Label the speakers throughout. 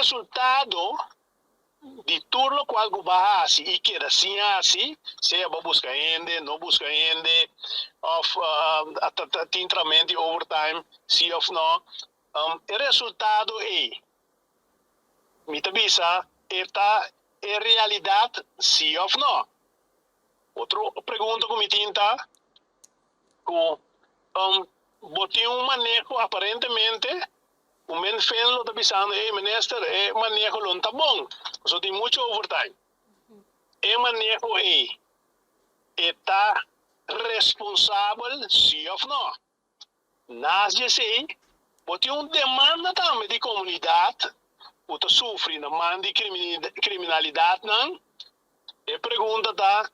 Speaker 1: Resultado di tur lokual ku bo a hasi i keda sin hasi, sea bo a buska hende, no buska hende, òf tin tramento di overtime, si òf no, e resultado ei, mi ta bisa, e ta e realidat, si òf no? Otro pregunta ku mi tin ta ku bo tin un maneho aparentemente ku men fen lo ta bisando, ey minister, e maneho lo no ta bon, pasobra tin muchu overtime. E maneho ey e ta responsabel si òf no? Nas di esei, bo tin un demanda tambe di komunidat ku ta sufri na man di kriminalidatnan. E pregunta ta,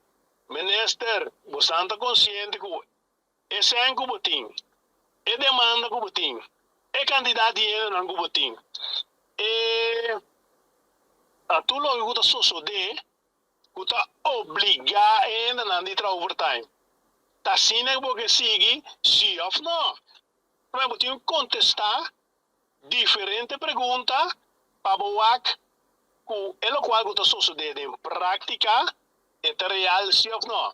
Speaker 1: Minister, bosan ta konsiente ku e sèn ku bo tin, e demanda ku bo tin, e kantidat di hendenan ku bo tin, e tur loke ku ta sosodé ku ta obligá e hendenan di traha overtime, ta asina ku bo ke sigui, sí òf nò? Bo tin ku kontestá diferente pregunta pa bo wak ku e lokual ku ta sosodé den práktika e ta real sí òf nò.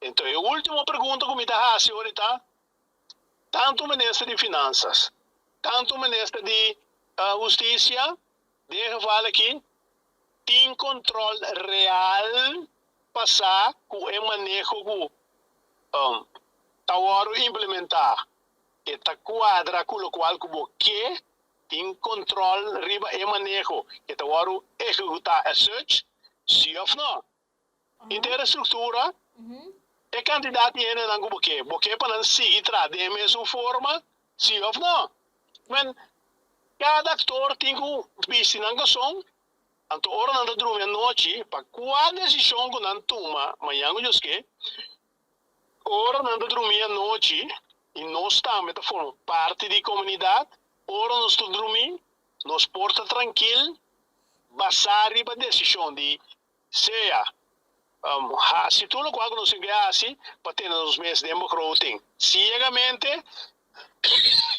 Speaker 1: Enton e último pregunta ku mi ta hasi ora ta, tantu minister di Finansas, tantu minister di Hustisia, den e geval aki, tin kontròl real pa sa ku e maneho ku ta wòrdu implementá e ta kuadra ku lokual ku bo ke? Tin kontròl riba e maneho ke ta wòrdu ehekutá as such, sí òf nò? Henter e struktura, e kantidat di hendenan ku bo ke, bo ke pa nan sigui traha den e mesun forma, si òf no? Men, kada aktor tin ku bisti nan kason, anto ora nan ta drumi anochi, pa kua desishon ku nan tuma mañan ku Dios ke, ora nan ta drumi anochi, i nos tambe ta forma parti di komunidat, ora nos ta drumi, nos por ta trankil basá riba desishon di Sea, hasi tur lokual ku nos tin ke hasi pa tene nos mes den begroting. Siegamente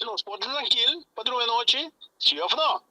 Speaker 1: nos por ta trankil pa drumi anochi, si òf no?